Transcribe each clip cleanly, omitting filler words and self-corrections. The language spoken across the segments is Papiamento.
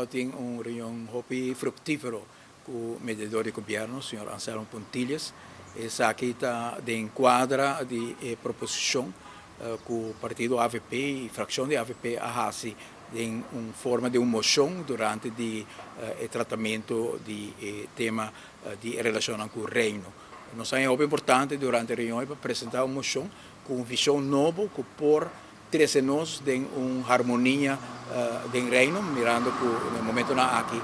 Tin un reunion hopi fructifero cu mediador di gobierno, señor Anselmo Pontillas. Esaki ta den cuadra di proposicion cu partido AVP y fraccion di AVP a haci den un forma di un mocion durante di tratamento di tema di relacion cu Reino. Nos ta hopi importante durante e reunion pa presenta un mocion cu un vision nobo cu por trece nos den un harmonia den Reino, mirando cu na e momentonan aki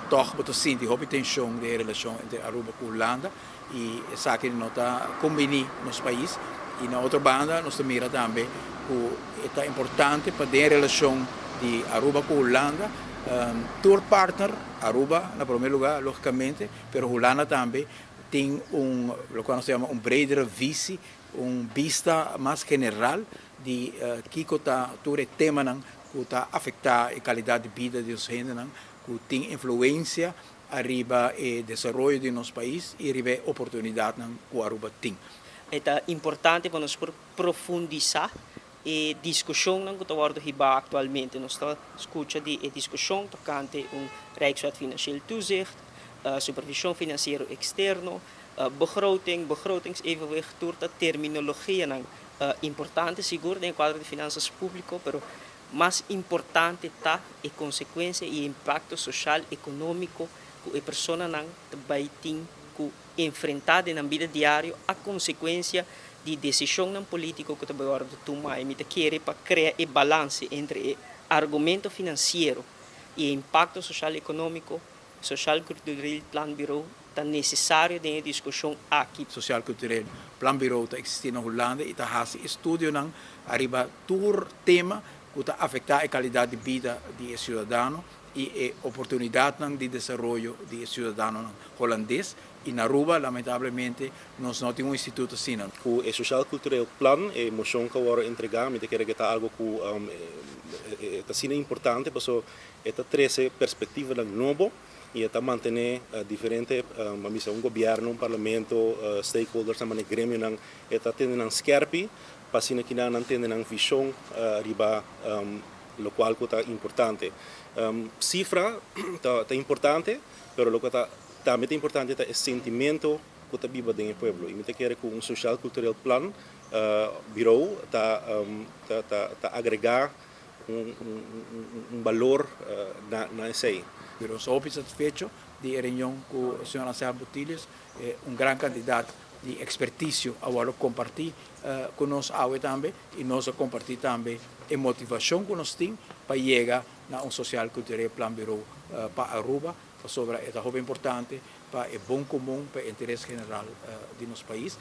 toch bo ta sinti hopi tension den relacion entre Aruba cu Hulanda y esaki no ta conbini nos pais. Y na otro banda nos ta mira tambe cu ta importante pa den relacion di Aruba cu Hulanda tur partner, Aruba na prome lugar logicamente, pero Hulanda tambe, tin un loke nos ta yama un bredere visie, un bista mas general di kico ta tur e temanan cu ta afecta e calidad di bida di nos hendenan, cu tin influencia ariba e desaroyo di nos pais y riba e oportunidadnan cu Aruba tin. Ta importante pa nos profundisa e discusion cu ta wordo hiba actualmente. Nos ta scucha di e discusion tocante un Rijkswet Financieel Toezicht, supervision financiero externo, begroting, begrotingsevenwicht, tur ta terminologianan importante sigur den cuadro di finanzas publico, pero mas importante ta e consecuencia y impacto social, economico cu e personanan bay tin cu enfrenta den bida diario a consecuencia di decision politico cu ta bay wordo tuma. Y mi ta kere pa crea e balance entre e argumento financiero y impacto social economico, Sociaal Cultureel Planbureau ta necesario den e discusion aki. Sociaal Cultureel Planbureau ta existi na Hulanda y ta haci estudionan ariba tur tema cu ta afecta e calidad di bida di ciudadano y e oportunidadnan di desaroyo di ciudadano hulandes. Y na Aruba, lamentablemente, nos no tin un instituto asina. Cu e Sociaal Cultureel Plan, e mocion cu awor entrega, mi ta kere cu ta algo cu ta asina importante, paso e ta trece perspectivanan nobo y ta mantene diferente, un gobierno, un parlamento, stakeholders, nan gremionan, e ta tene nan skerpi, pa asina cu nan tene nan vision riba locual cu ta importante. Cifra ta importante, pero loke ta tambe ta importante ta e sentimento cu ta biba den pueblo. Y mi ta kere cu un Sociaal Cultureel Plan bureau ta agrega un valor na esey. Pero hopi satisfecho di reunion cu señor Anselmo Pontillas, un gran cantidad di experticio a wordo comparti cu nos awe tambe y nos a comparti tambe e motivacion cu nos tin pa yega na un Sociaal Cultureel Planbureau pa Aruba, pasobra e ta importante pa e bon comun, pa e interes general di nos pais.